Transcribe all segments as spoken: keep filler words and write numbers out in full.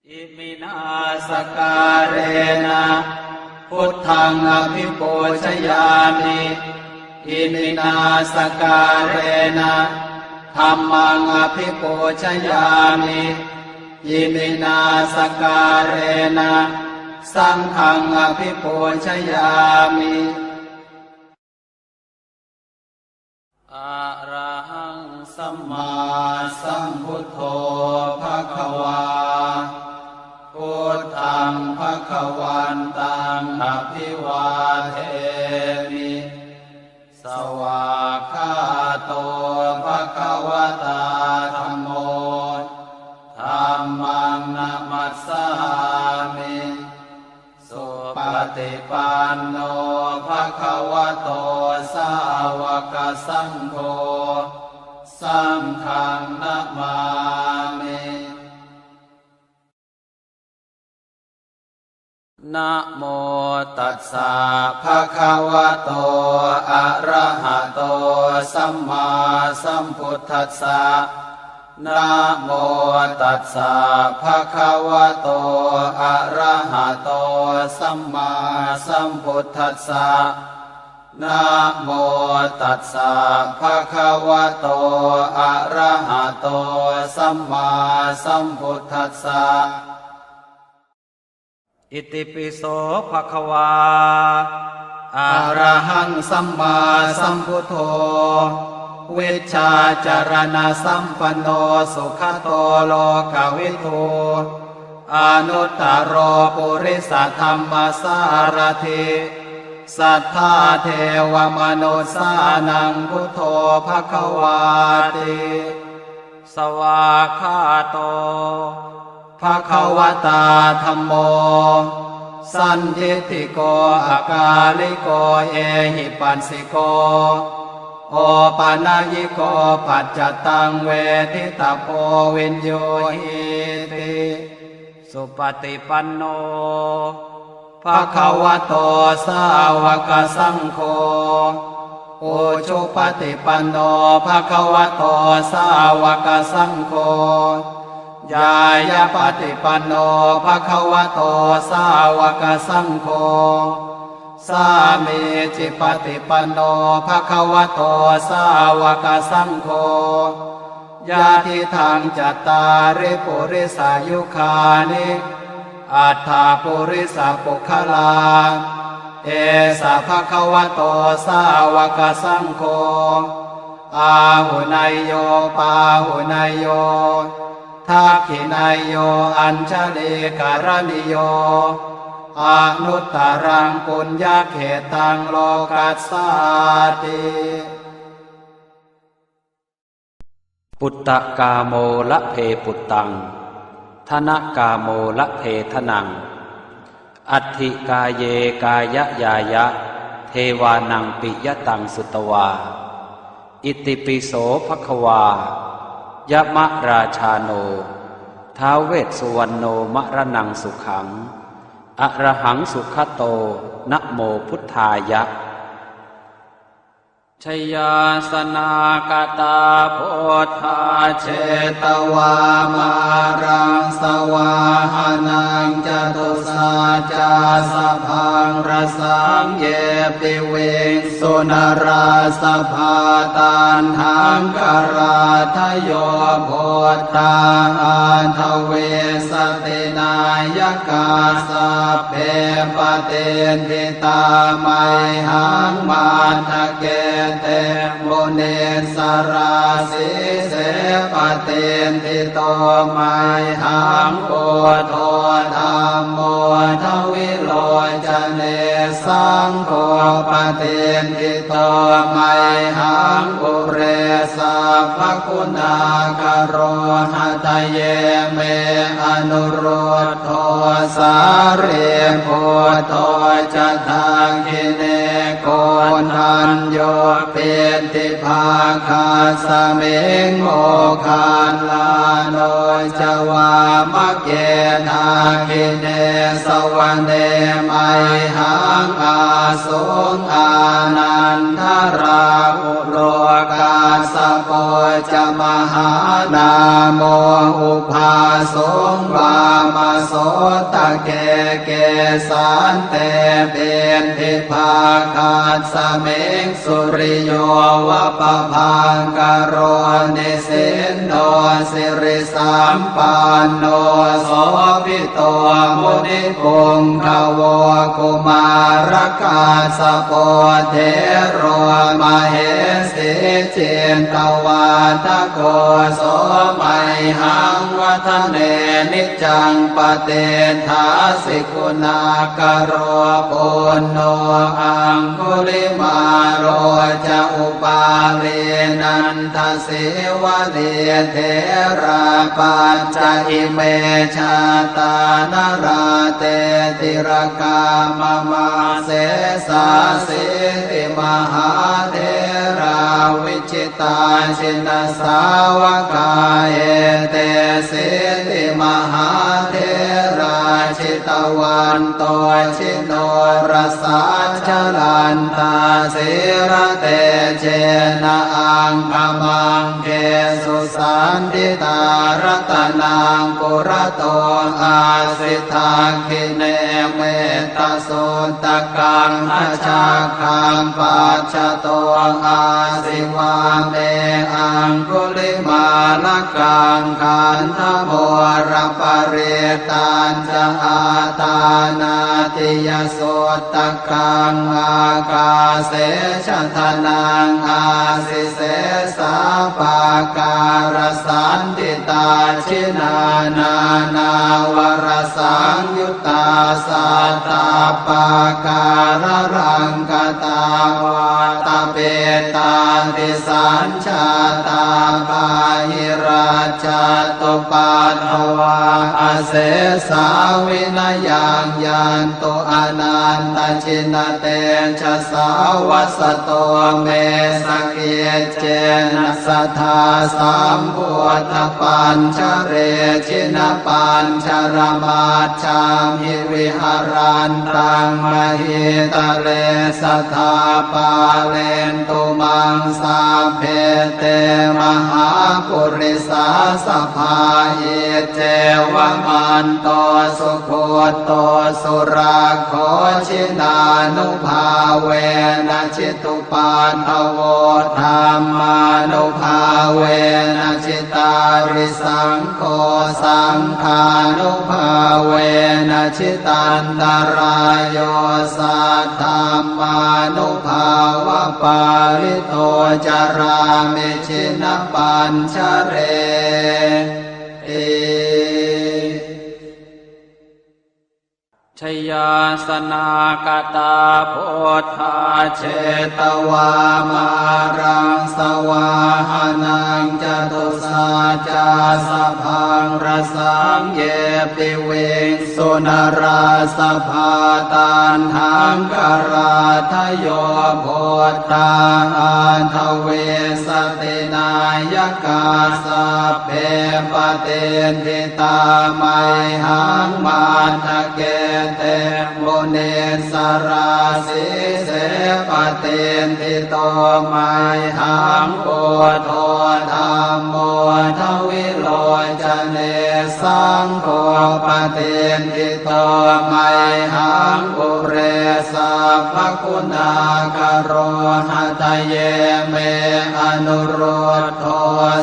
Iminā sakkārena buddhaṃ abhipūjayāmi. Iminā sakkārena dhammaṃ abhipūjayāmi. Iminā sakkārena saṅghaṃ abhipūjayāmi. Arahaṃ sammāsambuddho bhagavā. Buddhaṃ bhagavantaṃ abhivādemi. Svākkhāto bhagavatā dhammo. Dhammaṃ namassāmi. Supaṭipanno bhagavato sāvakasaṅgho. Saṅghaṃ namāmi. Namo tassa bhagavato arahato sammāsambuddhassa. Namo tassa bhagavato arahato sammāsambuddhassa. Namo tassa bhagavato arahato sammāsambuddhassa. Itipi so bhagavā arahaṃ sammāsambuddho vijjācaraṇasampanno sugato lokavidū anuttaro purisadammasārathi satthā devamanussānaṃ buddho bhagavāti. Svākkhāto bhagavatā dhammo sandiṭṭhiko akāliko ehipassiko opanayiko paccattaṃ veditabbo viññūhīti. Supaṭipanno bhagavato sāvakasaṅgho ujupaṭipanno bhagavato sāvakasaṅgho ñāyapaṭipanno bhagavato sāvakasaṅgho sāmīcipaṭipanno bhagavato sāvakasaṅgho yadidaṃ cattāri purisayugāni aṭṭha purisapuggalā esa bhagavato sāvakasaṅgho āhuneyyo pāhuneyyo dakkhiṇeyyo añjalikaraṇīyo anuttaraṃ puññakkhettaṃ lokassāti. Puttakāmo labhe puttaṃ, dhanakāmo labhe dhanaṃ, atthi kāye kāyañāya, devānaṃ piyataṃ sutvā. Itipi so bhagavā, yamarājāno, ท้าว vessuvaṇṇo, maraṇaṃ sukhaṃ, arahaṃ sugato, namo buddhāya. Jayāsanāgatā buddhā, jetvā māraṃ savāhanaṃ, catusaccāsabhaṃ rasaṃ, ye piviṃsu narāsabhā. Taṇhaṅkarādayo buddhā, aṭṭhavīsati nāyakā, sabbe patiṭṭhi tā mayhaṃ, matthake te munissarā. Sīse patiṭṭhito mayhaṃ, buddho dhammo dvilocane, saṅgho patiṭṭhito mayhaṃ, ure sabbaguṇākaro. Hadaye me anurud dho, sārīputto ca dakkhiṇe, koṇḍañño piṭṭhibhāgasmiṃ, moggallāno ca vāmake. Dakkhiṇe savane mayhaṃ, āsuṃ ānandarāhulo, kas Kassapo ca Mahānāmo ubhāsuṃ vāmasotake. Kesante piṭṭhibhāgasmiṃ suriyo va pabhaṅkaro, nisinno sirisampanno sobhi to munipuṅgavo. Kumārakassapo thero mahesī cittavādako, so mayhaṃ vadane niccaṃ patiṭṭhāsi guṇākaro. Puṇṇo Aṅgulimālo ca Upālī Nanda Sīvalī, therā pañca ime jātā nalāṭe tilakā mama. Sesāsīti mahātherā vijitā jinasāvakā, etesīti mahātherā jitavanto ji norasā, jalantā sīlatejena aṅgamaṅgesu saṇṭhitā. Ratanaṃ purato āsi dakkhiṇe mettasuttakaṃ, dhajaggaṃ pacchato āsi vāme aṅgulimālakaṃ. Khandhamoraparittañ ca āṭānāṭiyasuttakaṃ, ākāse chadanaṃ āsi sesā pākārasaṇṭhitā. Jinā nānāvarasaṃyuttā sattappākāralaṅkatā, vātapittādisañ jātā bāhirajjhattupaddavā, asesā vinayaṃ yantu anantajinatejasā. Vasato me sakiccena sadā sambuddhapañjare, jinapañjaramaj jhamhi viharantaṃ mahītale, sadā pālentu maṃ sabbe te mahāpurisāsabhā. Iccevamanto sugutto surakkho, jinānubhāvena jitu paddavo, dhammānubhāvena jitārisaṅgho, saṅghānubhāvena jitantarāyo, saddhammānubhāvapālito carāmi jinapañjareti. Jayāsanāgatā buddhā jetvā māraṃ savāhanaṃ, catusaccāsabhaṃ rasaṃ ye piviṃsu narāsabhā. Taṇhaṅkarādayo buddhā aṭṭhavīsati nāyakā, sabbe patiṭṭhi tā mayhaṃ matthake te munissarā. Sīse patiṭṭhito mayhaṃ buddho dhammo dvilocane, saṅgho patiṭṭhito mayhaṃ ure sabbaguṇākaro. Hadaye me anurud dho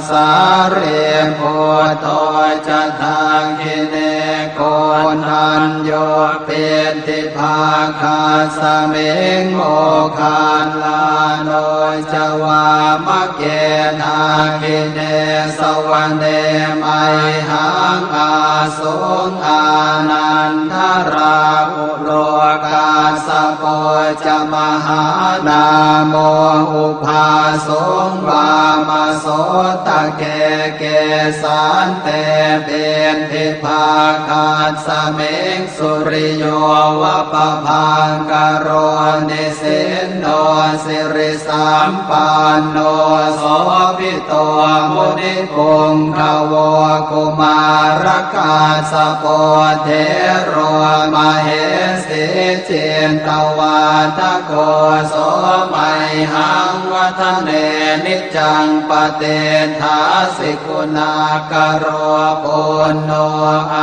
sārīputto ca dakkhiṇe, koṇḍañño piṭṭhibhāgasmiṃ moggallāno ca vāmake. Dakkhiṇe savane mayhaṃ āsuṃ ānandarāhu lo, kassapo ca mahānāmo ubhāsuṃ vāmasotake. Kesante piṭṭhibhāgasmiṃ suriyo va pabhaṅkaro, nisinno sirisampanno sobhi to munipuṅgavo. Kumārakassapo thero mahesī cittavā Atha kho so mayhaṃ vadane niccaṃ patiṭṭhāsi guṇākaro. Puṇṇo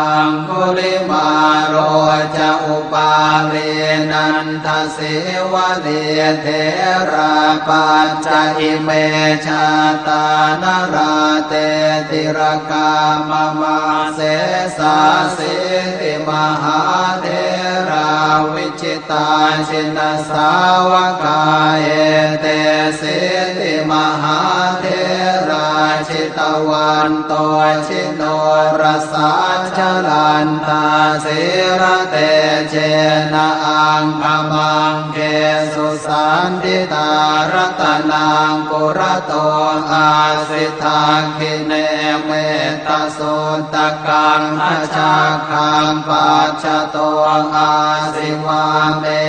aṅgulimālo ca upālī nandasīvalī therā pañca ime jātā nalāṭe tilakā mama. Sesāsīti mahātherā viji tā jinasāvakā etesīti mahātherā jitavanto jinorasā jalantā sīlatejena aṅgamaṅgesu saṇṭhitā. Ratanaṃ purato āsi dakkhiṇe metta suttakaṃ dhajaggaṃ pacchato āsi vāme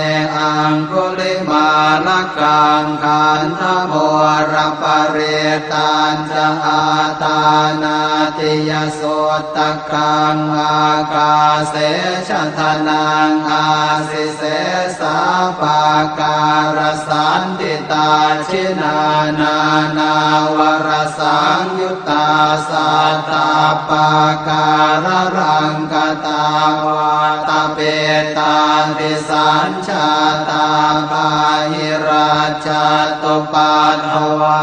aṅgulimālakaṃ. Khandhamoraparittañca āṭānāṭiyasuttakaṃ ākāse chadanaṃ āsi sesā pākārasaṇṭhitā. Jinā nānāvarasaṃyu ttā sattappākāralaṅkatā vātapittādisañjātā bāhirajjhattupaddavā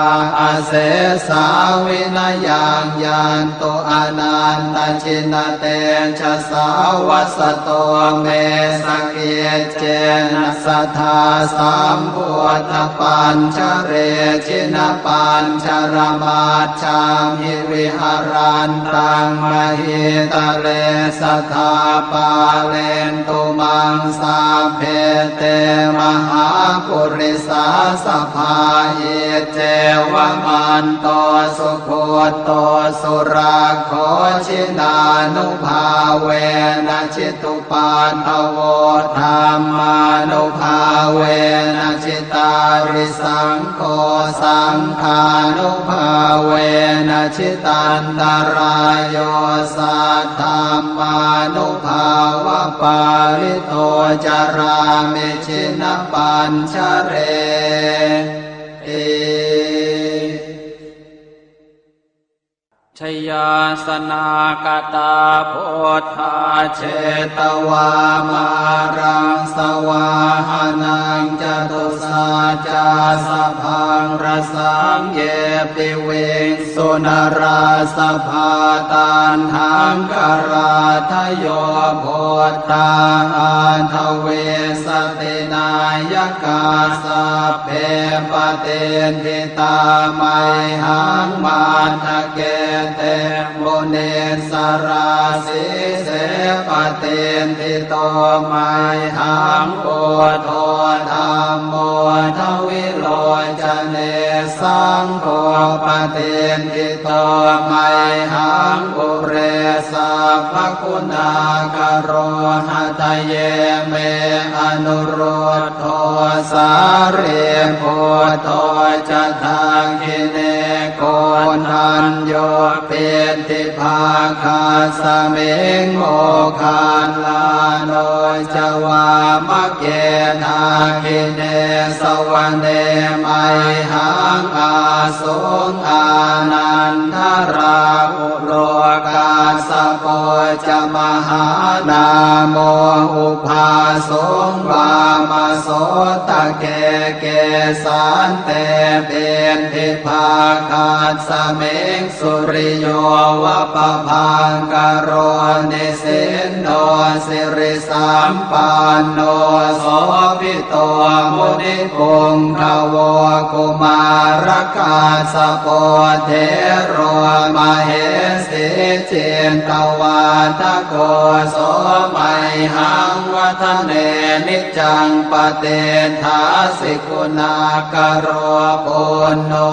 asesā vinayaṃ yantu anantajinatejasā. Vasato me sakic cena sadā sambuddhapañjare jinapañjaramajjhamhi viharantaṃ mahītale sadā pālentu maṃ sabbe te mahāpurisāsabhā. Iccevamanto sugutto surakkho jinānubhāvena jitu paddavo dhammānubhāvena jitārisaṅgho saṅghānubhāvena jitantarāyo saddhammānubhāvapālito carāmi jinapañjareti. Jayāsanākatā buddhā jetvā māraṃ savāhanaṃ catusaccāsabhaṃ rasaṃ ye piviṃsu narāsabhā. Taṇhaṅkarādayo buddhā aṭṭhavīsati nāyakā sabbe patiṭṭhi tā mayhaṃ matthake te munissarā. Sīse patiṭṭhito mayhaṃ buddho dhammo dvilocane saṅgho patiṭṭhito mayhaṃ ure sabbaguṇākaro. Hadaye me anurud dho sārīputto ca dakkhiṇe koṇḍañño piṭṭhibhāgasmiṃ moggallāno ca vāmake. Dakkhiṇe savane mayhaṃ āsuṃ ānandarāhu lo kassapo ca mahānāmo ubhāsuṃ vāmasotake. Kesante piṭṭhibhāgasmiṃ suriyo va pabhaṅkaro nisinno siri sampanno sobhito munipuṅgavo. Kumārakassapo thero mahesī cittavādako so mayhaṃ vadane niccaṃ patiṭṭhāsi guṇākaro. Puṇṇo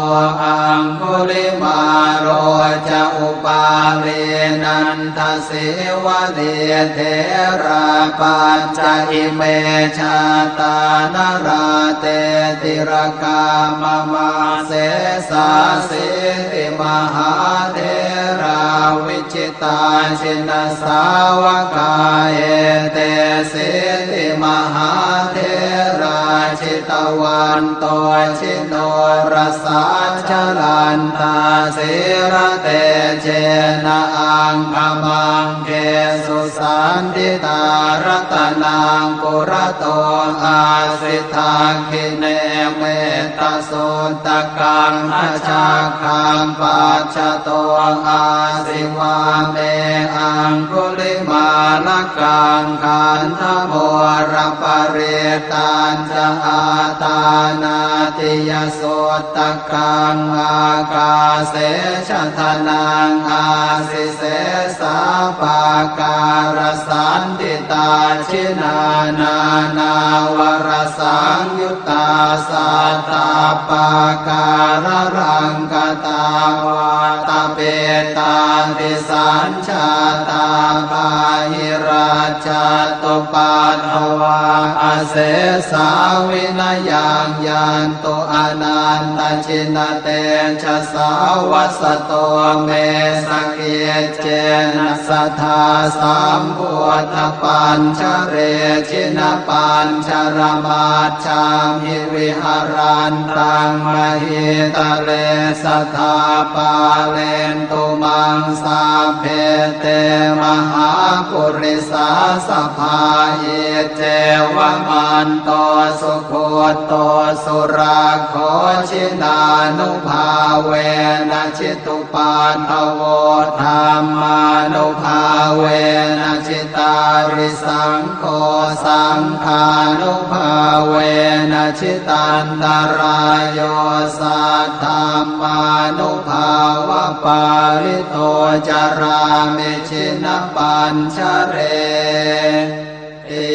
aṅgulimālo ca upālī nanda sīvalī therā pañca ime jātā nalāṭe tilakā mama. Sesāsīti mahātherā vijitā jinasāvakā, etesīti mahātherā jitavanto jinorasā, jalantā sīlatejena aṅgamaṅgesu saṇṭhitā. Ratanaṃ purato āsi, dakkhiṇe metta suttakaṃ, dhajaggaṃ pacchato āsi, vāme aṅgulimālakaṃ. Khandhamoraparittañca, āṭānāṭiyasuttakaṃ, ākāse chadanaṃ āsi, sesā pākārasaṇṭhitā. Jinā nānāvarasaṃyu ttā, sattappākāralaṅkatā, vātapittādisañjātā, bāhirajjhattupaddavā, asesā vinayaṃ yantu, anantajinatejasā. Vasato me sakic cena, sadā sambuddhapañjare, jinapañjaramajjhamhi, viharantaṃ mahītale, sadā pālentu maṃ sabbe, te mahāpurisāsabhā. Iccevamanto sugutto surakkho, jinānubhāvena jitu paddavo, dhammānubhāvena jitārisaṅgho, saṅghānubhāvena jitantarāyo, saddhammānubhāvapālito carāmi jinapañjareti.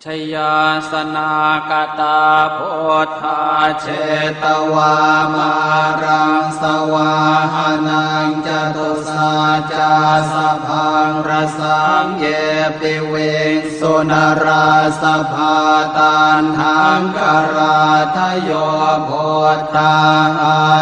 Jayāsanāgatā buddhā, jetvā māraṃ savāhanaṃ, catusaccāsabhaṃ rasaṃ, ye piviṃsu narāsabhā. Taṇhaṅkarādayo buddhā,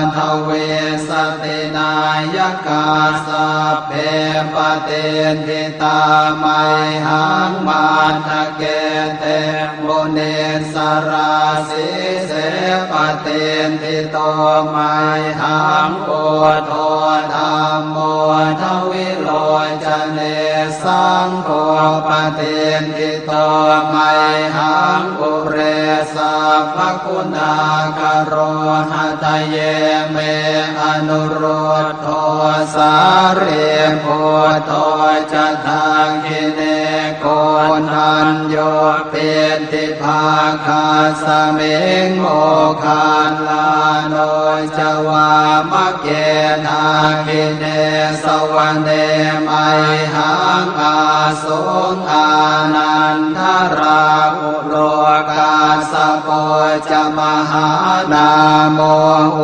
aṭṭhavīsati nāyakā, sabbe patiṭṭhi tā mayhaṃ, matthake te munissarā. Sīse patiṭṭhito mayhaṃ, buddho dhammo dvilocane, saṅgho patiṭṭhito mayhaṃ, ure sabbaguṇākaro. Hadaye me anurud dho, sārīputto ca dakkhiṇe, koṇḍañño piṭṭhibhāgasmiṃ, moggallāno ca vāmake. Dakkhiṇe savane mayhaṃ, āsuṃ ānandarāhu lo, kassapo ca mahānāmo,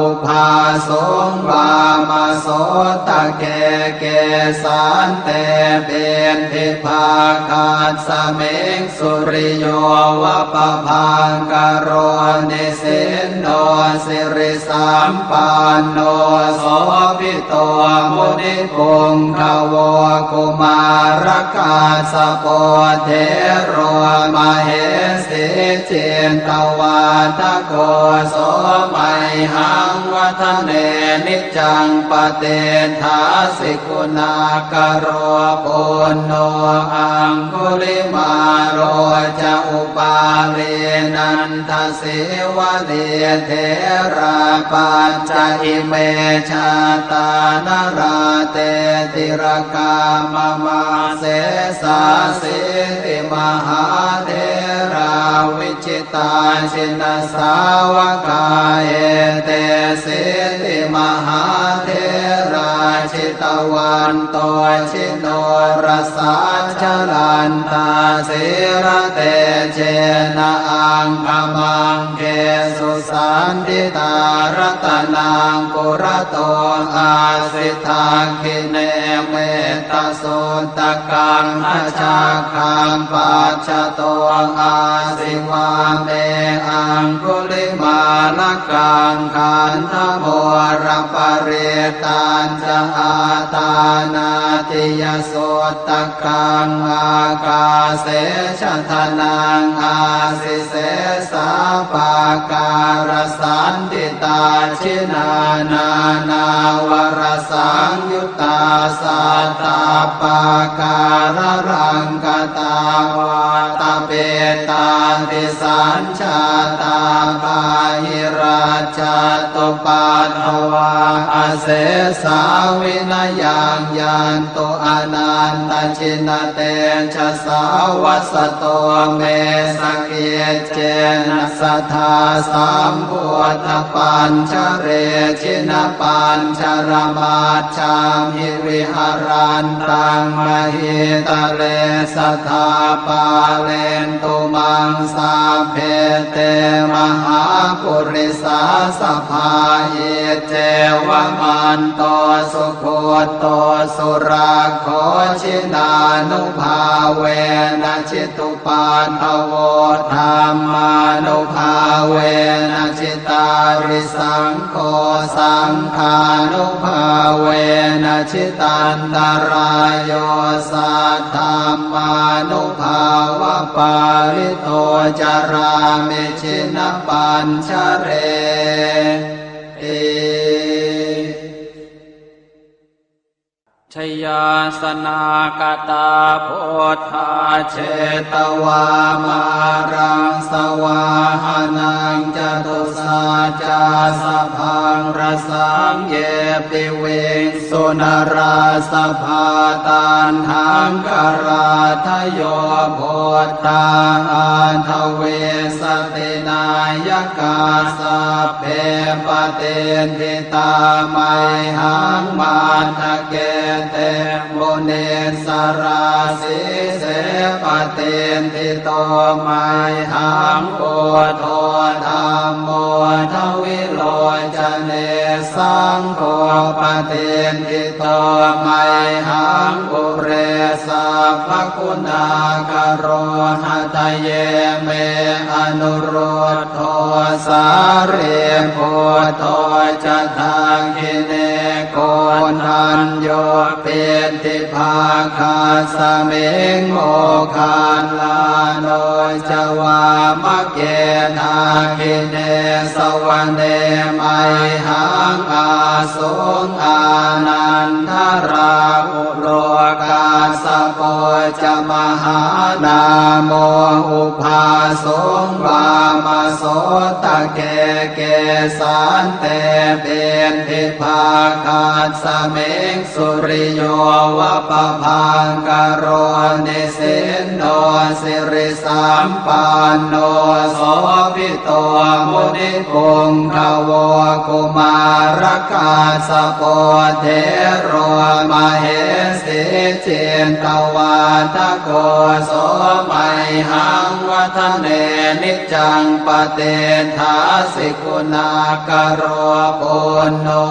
ubhāsuṃ vāmasotake. Kesante piṭṭhibhāgasmiṃ, suriyo va pabhaṅkaro, nisinno siri sampanno, sobhito munipuṅgavo. Kumārakassapo thero, mahesī cittavādako, so mayhaṃ vadane niccaṃ, patiṭṭhāsi guṇākaro. Puṇṇo aṅgulimālo ca, upālī nanda sīvalī, therā pañca ime jātā, nalāṭe tilakā mama. Sesāsīti mahātherā, vijitā jinasāvakā, etesīti mahātherā, jitavanto jinorasā, jalantā sīlatejena aṅgamaṅgesu saṇṭhitā. Ratanaṃ purato āsi, dakkhiṇe mettasuttakaṃ, dhajaggaṃ pacchato āsi, vāme aṅgulimālakaṃ. Khandhamoraparittañca āṭānāṭiyasuttakaṃ, ākāse chadanaṃ āsi, sesā pākārasaṇṭhitā. Jinā nānāvarasaṃyuttā sattappākāralaṅkatā, vātapittādisañ jātā bāhirajjhattupaddavā, asesā vinayaṃ yantu anantajinatejasā. Vasato me sakiccena sadā sambuddhapañjare, jinapañjaramaj jhamhi viharantaṃ mahītale, sadā pālentu maṃ sabbe te mahāpurisāsabhā. Iccevamanto sugutto surakkho, jinānubhāvena jitu paddavo, dhammānubhāvena jitārisaṅgho, saṅghānubhāvena jitantarāyo, saddhammānubhāvapālito carāmi jinapañjareti. Jayāsanāgatā buddhā jetvā māraṃ savāhanaṃ, catusaccāsabhaṃ rasaṃ ye piviṃsu narāsabhā. Taṇhaṅkarādayo buddhā aṭṭhavīsati nāyakā, sabbe patiṭṭhi tā mayhaṃ matthake te munissarā. Sīse patiṭṭhito mayhaṃ buddho dhammo dvilocane, saṅgho patiṭṭhito mayhaṃ ure sabbaguṇākaro. Hadaye me anurud dho sārīputto ca dakkhiṇe, koṇḍañño piṭṭhibhāgasmiṃ moggallāno ca vāmake. Dakkhiṇe savane mayhaṃ ā suṃ ānandarāhulo, kassapo ca mahānāmo ubhāsuṃ vāmasotake. Kesante piṭṭhibhāgasmiṃ suriyo va pabhaṅkaro, nisinno siri sampanno sobhito munipuṅgavo. Kumārakassapo thero mahesī cittavādako, so mayhaṃ vadane niccaṃ patiṭṭhāsi guṇākaro. Puṇṇo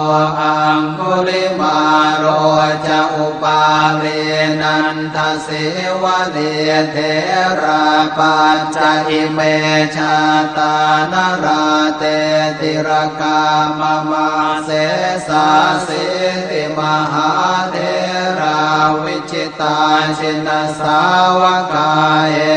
aṅgulimālo ca upālī nanda sīvalī, therā pañca ime jātā nalāṭe tilakā mama. Sesāsīti mahātherā vijitā jinasāvakā,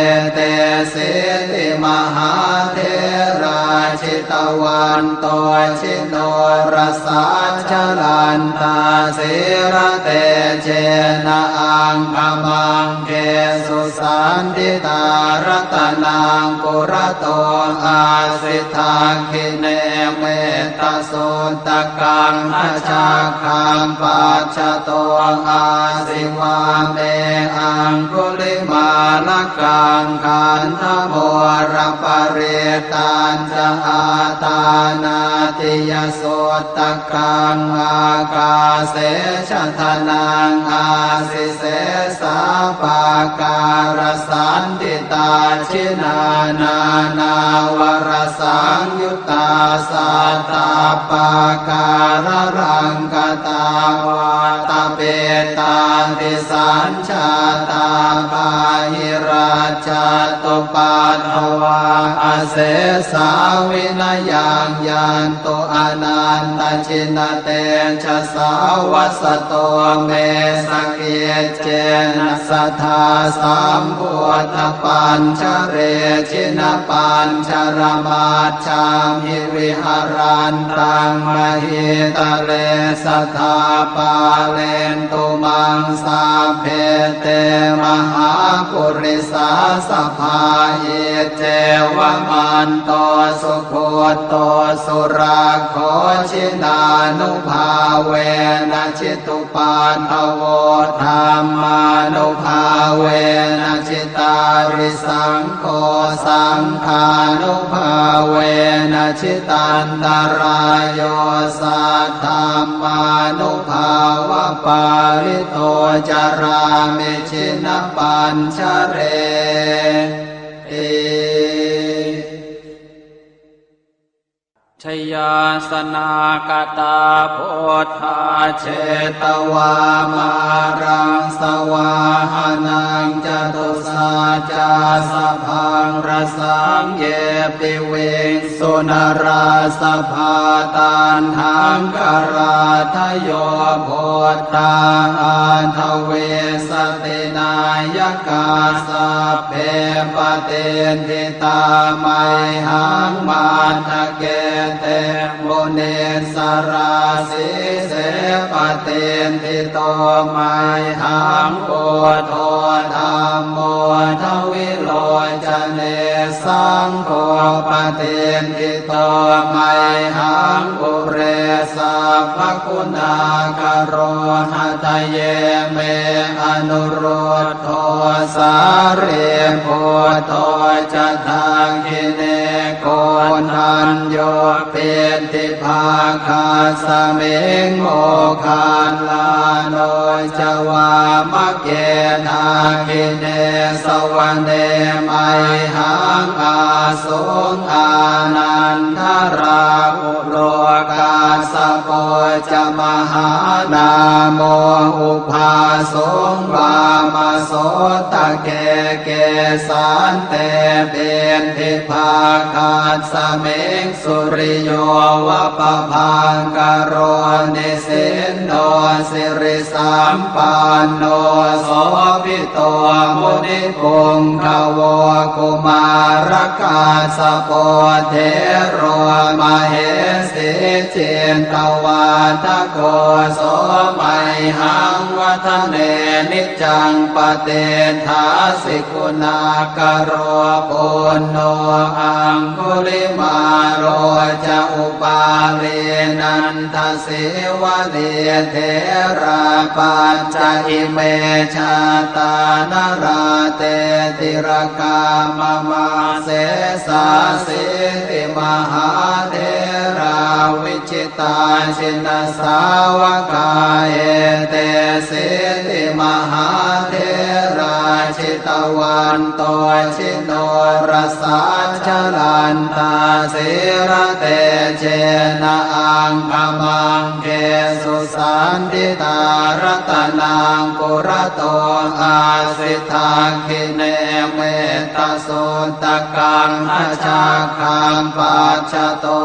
etesīti mahātherā jitavanto ji norasā, jalantā sīlatejena aṅgamaṅgesu saṇṭhitā. Ratanaṃ purato āsi, dakkhiṇe mettasuttakaṃ, dhajaggaṃ pacchato āsi, vāme aṅgulimālakaṃ. Khandhamoraparittañca Āṭānāṭiyasuttakaṃ ākāse chadanaṃ āsi, sesā pākārasaṇṭhitā. Jinā nānāvarasaṃyuttā sattappākāralaṅkatā, vātapittādisañ jātā bāhirajjhattupaddavā, asesā vinayaṃ yantu anantajinatejasā. Vasato me sakiccena sadā sambuddhapañjare, jinapañjaramaj jhamhi viharantaṃ mahītale, sadā pālentu maṃ sabbe te mahāpurisāsabhā. Iccevamanto sugutto surakkho, jinānubhāvena jitu paddavo, dhammānubhāvena jitārisaṅgho, saṅghānubhāvena jitantarāyo, saddhammānubhāvapālito carāmi jinapañjareti. Jayāsanākatā buddhā jetvā māraṃ savāhanaṃ, catusaccāsabhaṃ rasaṃ ye piviṃsu narāsabhā. Taṇhaṅkarādayo buddhā aṭṭhavīsati nāyakā, sabbe patiṭṭhi tā mayhaṃ matthake te munissarā. Sīse patiṭṭhito mayhaṃ buddho dhammo dvilocane, saṅgho patiṭṭhito mayhaṃ ure sabbaguṇākaro. Hadaye me anurud dho sārīputto ca dakkhiṇe, koṇḍañño piṭṭhibhāgasmiṃ moggallāno ca vāmake. Dakkhiṇe savane mayhaṃ āsuṃ ānandarāhu lo, kassapo ca mahānāmo ubhāsuṃ vāmasotake. Kesante piṭṭhibhāgasmiṃ suriyo va pabhaṅkaro, nisinno siri sampanno sobhito munipuṅgavo. Kumārakassapo thero mahesī cittavādako, so mayhaṃ vadane niccaṃ patiṭṭhāsi guṇākaro. Puṇṇo aṅgulimālo ca upālī nanda sīvalī, therā pañca ime jātā nalāṭe tilakā mama. Sesāsīti mahātherā vijitā jinasāvakā, etesīti mahātherā jitavanto ji norasā, jalantā sīlatejena aṅgamaṅgesu saṇṭhitā. Ratanaṃ purato āsi dakkhiṇe mettasuttakaṃ, dhajaggaṃ pacchato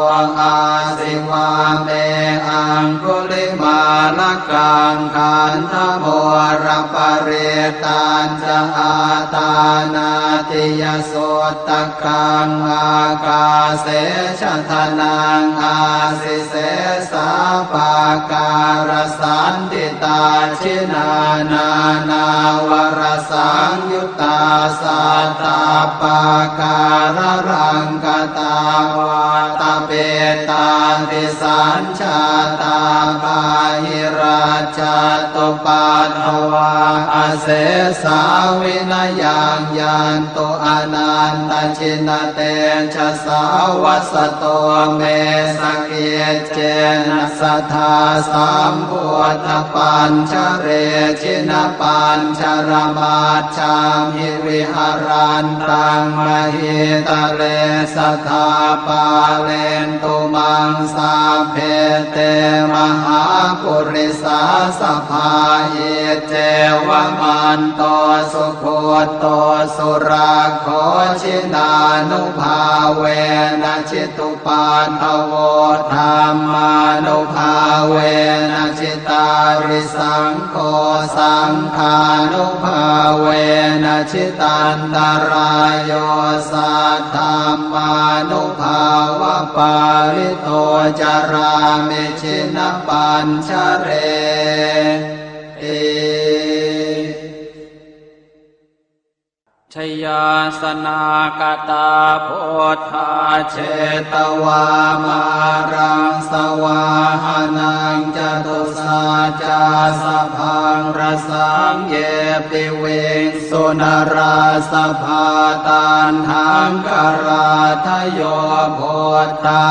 āsi vāme aṅgulimālakaṃ. Khandhamoraparittañ ca āṭānāṭiyasuttakaṃ, ākāse chadanaṃ āsi sesā pākārasaṇṭhitā. Jinā nānāvarasaṃyuttā sattappākāralaṅkatā, vātapittādisañ jātā tā bāhirajjhattupaddavā, asesā vinayaṃ yantu, anantajinatejasā. Vasato me sakiccena, sadā sambuddhapañjare. Jinapañjaramaj jhamhi, viharantaṃ mahītale, sadā pālentu maṃ sabbe, te mahāpurisāsabhā. Iccevamanto sugutto surakkho, jinānubhāvena jitu paddavo, dhammānubhāvena jitārisaṅgho, saṅghānubhāvena jitantarāyo, saddhammānubhāvapālito, carāmi jinapañjareti. Jayāsanāgatā buddhā, jetvā māraṃ savāhanaṃ, catusaccāsabhaṃ rasaṃ, ye piviṃsu narāsabhā. Taṇhaṅkarādayo buddhā,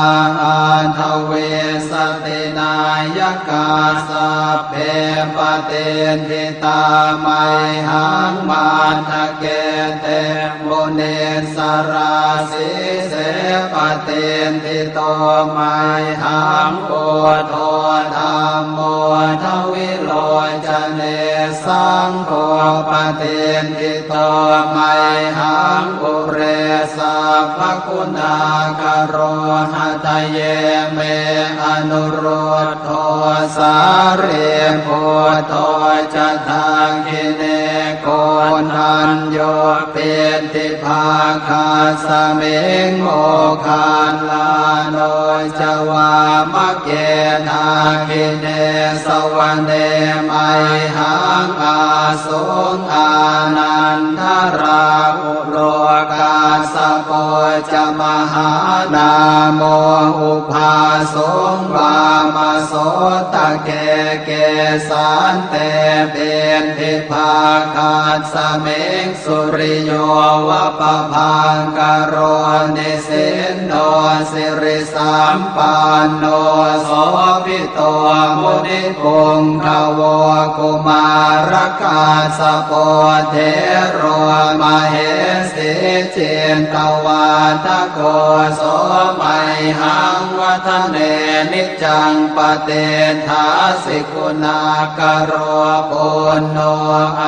aṭṭhavīsati nāyakā, sabbe patiṭṭhi tā mayhaṃ, matthake te munissarā. Sīse patiṭṭhito mayhaṃ, buddho dhammo dvilocane, saṅgho patiṭṭhito mayhaṃ, ure sabbaguṇākaro. Hadaye me anurud dho, sārīputto ca dakkhiṇe, koṇḍañño piṭṭhibhāgasmiṃ, moggallāno ca vāmake. Dakkhiṇe savane mayhaṃ, āsuṃ ānandarāhu lo, kassapo ca mahānāmo, ubhāsuṃ vāmasotake. Kesante piṭṭhibhāgasmiṃ, suriyo va pabhaṅkaro, nisinno siri sampanno, sobhito munipuṅgavo. Kumārakassapo thero, mahesī cittavādako, so mayhaṃ vadane niccaṃ, patiṭṭhāsi guṇākaro. Puṇṇo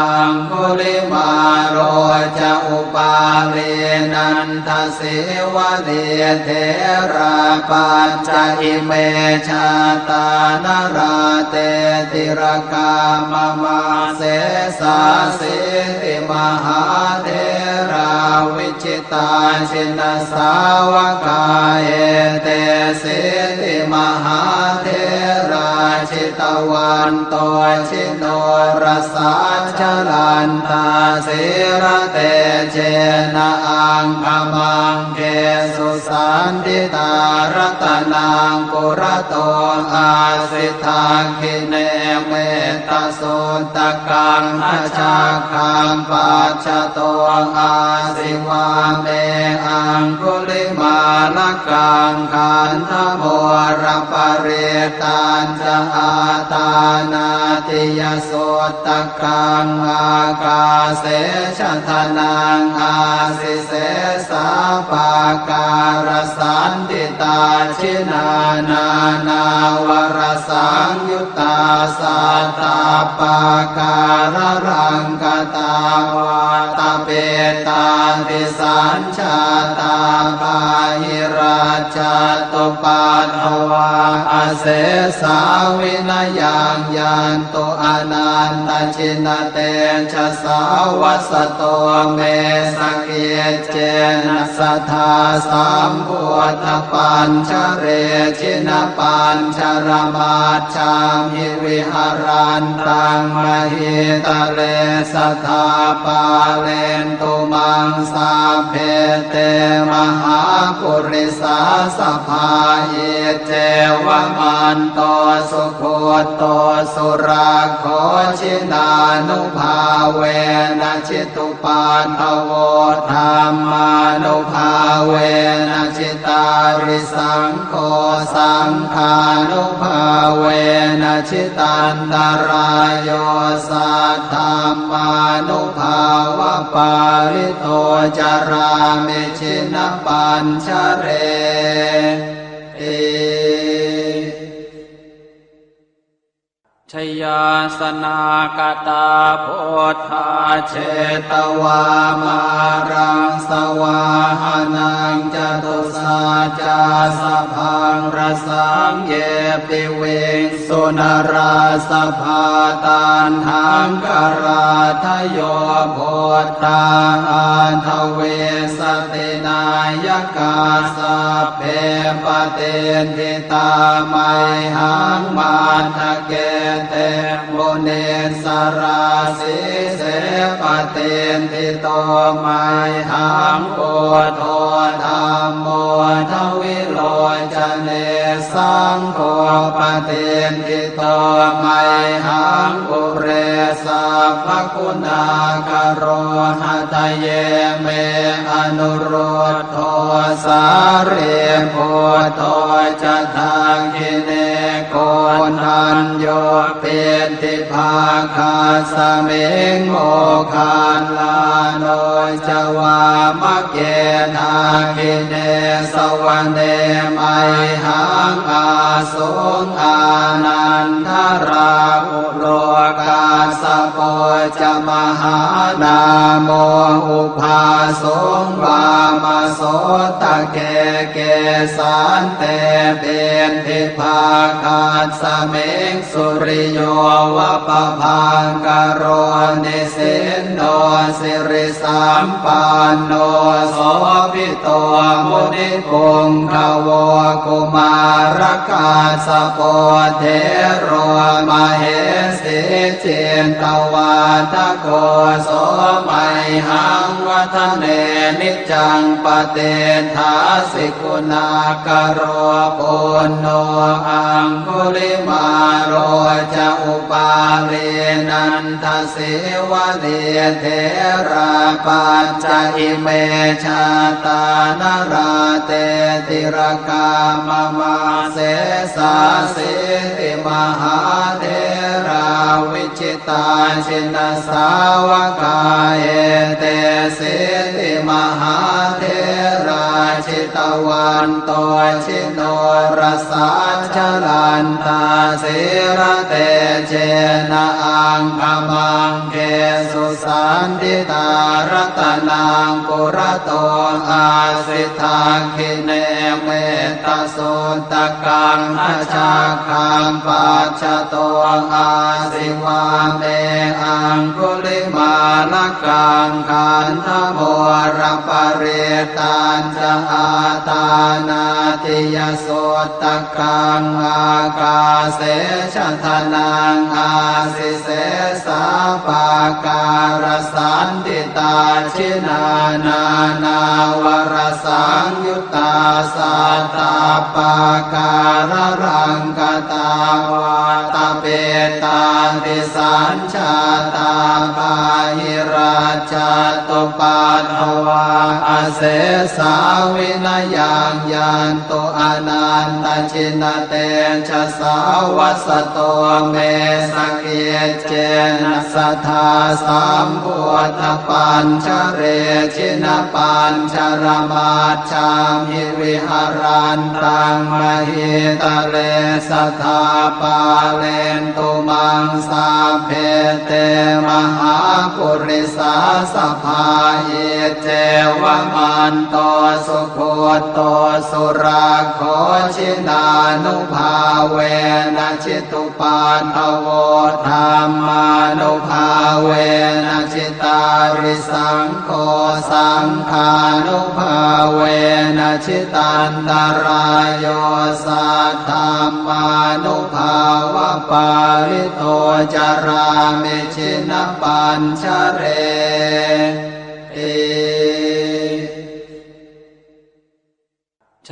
aṅgulimālo ca, upālī nanda sīvalī, therā pañca ime jātā, nalāṭe tilakā mama. Sesāsīti mahātherā, vijitā jinasāvakā, etesīti mahātherā, jitavanto ji norasā, jalantā sīlatejena, aṅgamaṅgesu saṇṭhitā. Ratanaṃ purato āsi, dakkhiṇe mettasuttakaṃ, dhajaggaṃ pacchato āsi, vāme aṅgulimālakaṃ. Khandhamoraparittañ ca, āṭānāṭiyasuttakaṃ, ākāse chadanaṃ āsi, sesā pākārasaṇṭhitā. Jinā nānāvarasaṃyuttā, sattappākāralaṅkatā, vātapittādisañ jātā, bāhirajjhattupaddavā, asesā vinayaṃ yantu, anantajinatejasā. Vasato me sakiccena, sadā sambuddhapañjare, jinapañjaramaj jhamhi, viharantaṃ mahītale, sadā pālentu maṃ sabbe te mahāpurisāsabhā. Iccevamanto sugutto surakkho, jinānubhāvena jitupaddavo, dhammānubhāvena jitārisaṅ gho, saṅghānubhāvena jitantarāyo, saddhammānubhāvapālito carāmi jinapañjareti. Jayāsanāgatā buddhā jetvā māraṃ savāhanaṃ, catusaccāsabhaṃ rasaṃ ye piviṃsu narāsabhā. Taṇhaṅkarādayo buddhā aṭṭhavīsati nāyakā, sabbe patiṭṭhi tā mayhaṃ matthake te munissarā. Sīse patiṭṭhito mayhaṃ buddho dhammo dvilocane, saṅgho patiṭṭhito mayhaṃ ure sabbaguṇākaro. Hadaye me anurud dho sārīputto ca dakkhiṇe, koṇḍañño piṭṭhibhāgasmiṃ moggallāno ca vāmake. Dakkhiṇe savane mayhaṃ āsuṃ ānandarāhu lo, kassapo ca mahānāmo ubhāsuṃ vāmasotake. Kesante piṭṭhibhāgasmiṃ suriyo va pabhaṅkaro, nisinno siri sampanno sobhito munipuṅgavo. Kumārakassapo thero mahesī cittavādako, so mayhaṃ vadane niccaṃ patiṭṭhāsi guṇākaro. Puṇṇo aṅgulimālo ca upālī nanda sīvalī, therā pañca ime jātā nalāṭe tilakā mama. Sesāsīti mahātherā vijitā jinasāvakā, etesīti mahātherā jitavanto ji norasā, jalantā sīlatejena aṅgamaṅgesu saṇṭhitā. Ratanaṃ purato āsi dakkhiṇe mettasuttakaṃ, dhajaggaṃ pacchato āsi vāme aṅgulimālakaṃ. Khandhamoraparittañ ca āṭānāṭiyasuttakaṃ, ākāse chadanaṃ āsi sesā pākārasaṇṭhitā. Jinā nānāvarasaṃyuttā sattappākāralaṅkatā, vātapittādisañ jātā bāhirajjhattupaddavā, asesā vinayaṃ yantu anantajinatejasā. Vasato me sakiccena sadā sambuddhapañjare, jinapañjaramaj jhamhi viharantaṃ mahītale, sadā pālentu maṃ sabbe te mahāpurisāsabhā. Iccevamanto sugutto surakkho, jinānubhāvena jitu paddavo, dhammānubhāvena jitārisaṅgho, saṅghānubhāvena jitantarāyo, saddhammānubhāvapālito carāmi jinapañjareti.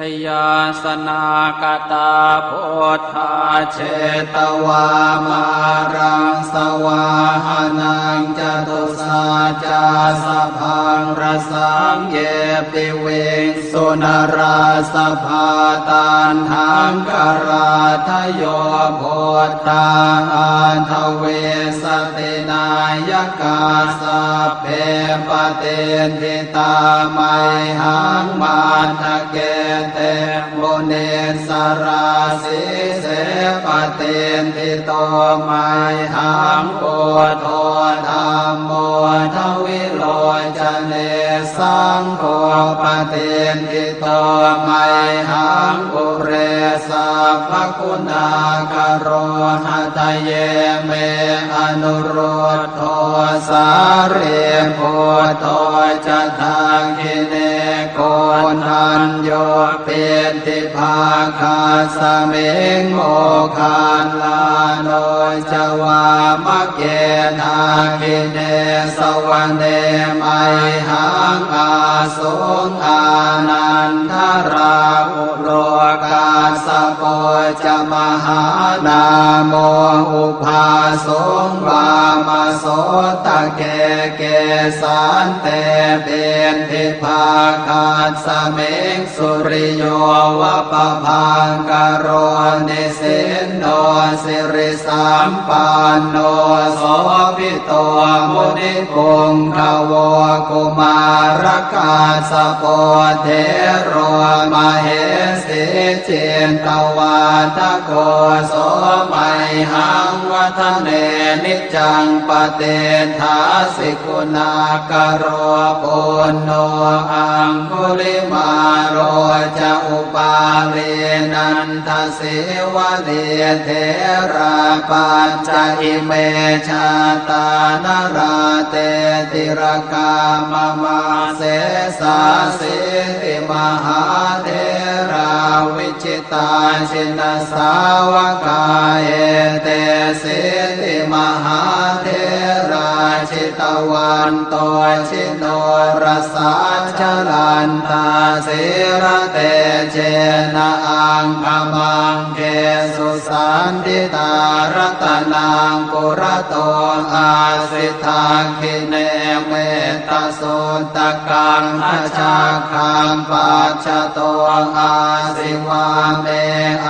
Jayāsanāgatā buddhā jetvā māraṃ savāhanaṃ, catusaccāsabhaṃ rasaṃ ye piviṃsu narāsabhā. Taṇhaṅkarādayo buddhā aṭṭhavīsati nāyakā, sabbe patiṭṭhi tā mayhaṃ matthake te munissarā. Sīse patiṭṭhito mayhaṃ buddho dhammo dvilocane, saṅgho patiṭṭhito mayhaṃ ure sabbaguṇākaro. Hadaye me anurud dho sārīputto ca dakkhiṇe, koṇḍañño piṭṭhibhāgasmiṃ moggallāno ca vāmake. Dakkhiṇe savane mayhaṃ ā suṃ ānandarāhulo, kassapo ca mahānāmo ubhāsuṃ vāmasotake. Kesante piṭṭhibhāgasmiṃ suriyo va pabhaṅkaro, nisinno siri sampanno sobhito munipuṅgavo. Kumārakassapo thero mahesī cittavādako, so mayhaṃ vadane niccaṃ patiṭṭhāsi guṇākaro. Puṇṇo aṅgulimālo ca upālī nanda sīvalī, therā pañca ime jātā nalāṭe tilakā mama. Sesāsīti mahātherā vijitā jinasāvakā, etesīti mahātherā jitavanto ji norasā, jalantā sīlatejena aṅgamaṅgesu saṇṭhitā. Ratanaṃ purato āsi dakkhiṇe mettasuttakaṃ, dhajaggaṃ pacchato āsi vāme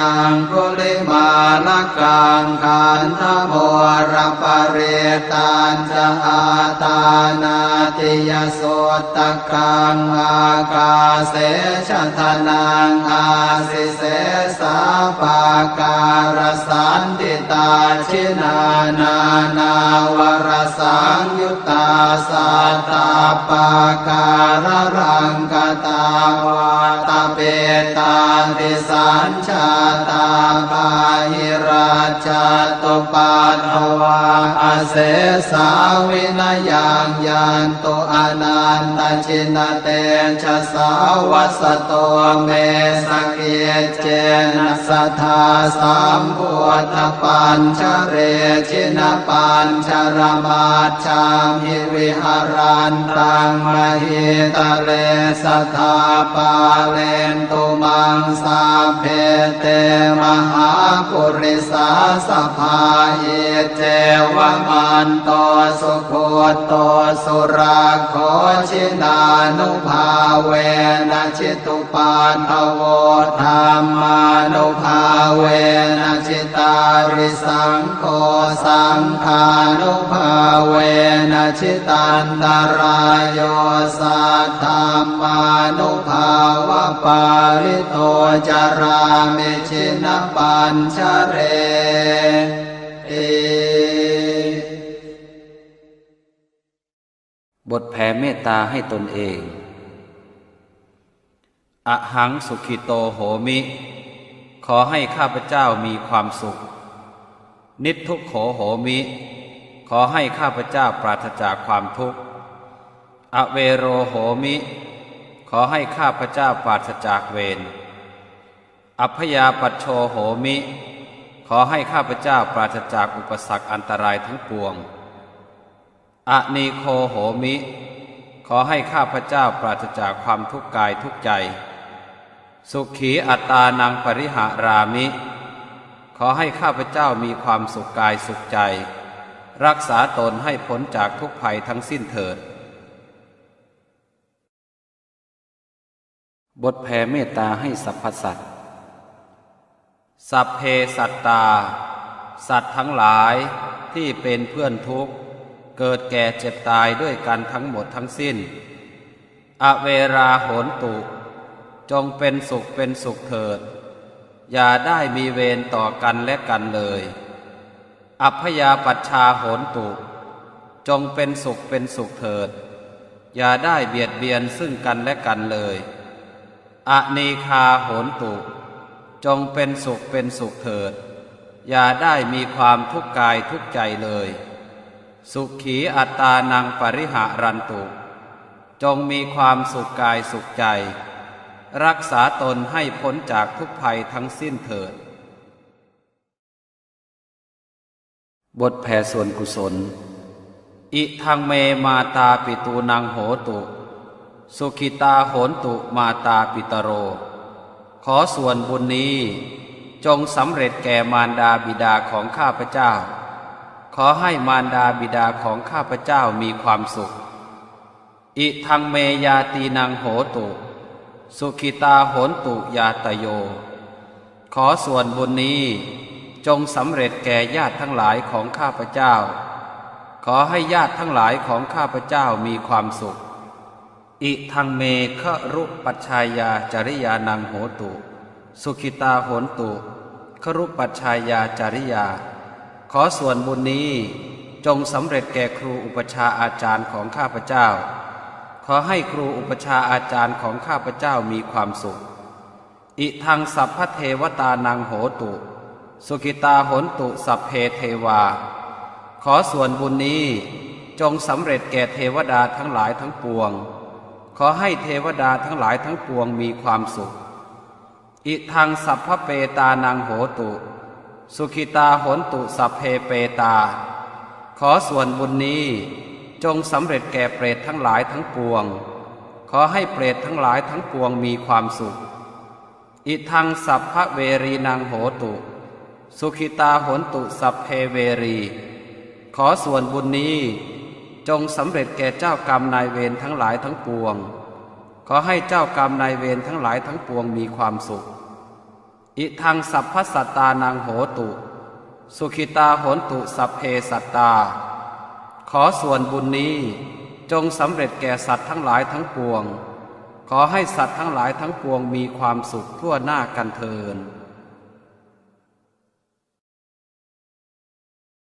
aṅgulimālakaṃ. Khandhamoraparittañ ca āṭānāṭiyasuttakaṃ, ākāse chadanaṃ āsi sesā pākārasaṇṭhitā. Jinā nānāvarasaṃyuttā sattappākāralaṅkatā, vātapittādisañ jātā bāhirajjhattupaddavā, asesā vinayaṃ yantu anantajinatejasā. Vasato me sakiccena sadā sambuddhapañjare, jinapañjaramaj jhamhi viharantaṃ mahītale, sadā pālentu maṃ sabbe te mahāpurisāsabhā. Iccevamanto sugutto surakkho, jinānubhāvena jitu paddavo, dhammānubhāvena jitārisaṅgho, saṅghānubhāvena jitantarāyo, saddhammānubhāvapālito carāmi jinapañjareti. บทแผ่เมตตาให้ตนเอง Ahaṃ sukhito homi ขอให้ข้าพเจ้ามีความสุข Niddukkho homi ขอให้ข้าพเจ้าปราศจากความทุกข์ Avero homi ขอให้ข้าพเจ้าปราศจากเวร Abyāpajjho homi ขอให้ข้าพเจ้าปราศจากอุปสรรคอันตรายทั้งปวง Anīgho homi ขอให้ข้าพเจ้าปราศจากความทุกข์กายทุกข์ใจ Sukhī attānaṃ pariharāmi. ขอให้ข้าพเจ้ามีความสุขกายสุขใจ รักษาตนให้พ้นจากทุกข์ภัยทั้งสิ้นเถิด บทแผ่เมตตาให้สรรพสัตว์ Sabbe sattā สัตว์ทั้งหลายที่เป็นเพื่อนทุกข์ เกิดแก่เจ็บตายด้วยกันทั้งหมดทั้งสิ้น Averā hontu จงเป็นสุขเป็นสุขเถิด อย่าได้มีเวรต่อกันและกันเลย Abyāpajjhā hontu จงเป็นสุขเป็นสุขเถิด อย่าได้เบียดเบียนซึ่งกันและกันเลย Anīghā hontu จงเป็นสุขเป็นสุขเถิด อย่าได้มีความทุกข์กายทุกข์ใจเลย Sukhī attānaṃ pariharantu จงมีความสุขกายสุขใจ รักษาตนให้พ้นจากทุกข์ภัยทั้งสิ้นเถิด บทแผ่ส่วนกุศล Idaṃ me mātāpitūnaṃ hotu, sukhitā hontu mātāpitaro. ขอส่วนบุญนี้จงสำเร็จแก่มารดาบิดาของข้าพเจ้า ขอให้มารดาบิดาของข้าพเจ้ามีความสุข Idaṃ me ñātīnaṃ hotu, sukhitā hontu ñātayo. ขอส่วนบุญนี้จงสำเร็จแก่ญาติทั้งหลายของข้าพเจ้า ขอให้ญาติทั้งหลายของข้าพเจ้ามีความสุข Idaṃ me gurūpajjhāyācariyānaṃ hotu, sukhitā hontu gurūpajjhāyācariyā. ขอส่วนบุญนี้จงสำเร็จแก่ครูอุปัชฌาย์อาจารย์ของข้าพเจ้า ขอให้ครูอุปัชฌาย์อาจารย์ของข้าพเจ้ามีความสุข Idaṃ sabbadevatānaṃ hotu, sukhitā hontu sabbe devā. ขอส่วนบุญนี้จงสำเร็จแก่เทวดาทั้งหลายทั้งปวง ขอให้เทวดาทั้งหลายทั้งปวงมีความสุข Idaṃ sabbapetānaṃ hotu, sukhitā hontu sabbe petā. ขอส่วนบุญนี้จงสำเร็จแก่เปรตทั้งหลายทั้งปวง ขอให้เปรตทั้งหลายทั้งปวงมีความสุข Idaṃ sabbaverīnaṃ hotu, sukhitā hontu sabbe verī. ขอส่วนบุญนี้จงสำเร็จแก่เจ้ากรรมนายเวรทั้งหลายทั้งปวง ขอให้เจ้ากรรมนายเวรทั้งหลายทั้งปวงมีความสุข Idaṃ sabbasattānaṃ hotu, sukhitā hontu sabbe sattā. ขอส่วนบุญนี้จงสำเร็จแก่สัตว์ทั้งหลายทั้งปวง ขอให้สัตว์ทั้งหลายทั้งปวงมีความสุขทั่วหน้ากันเทอญ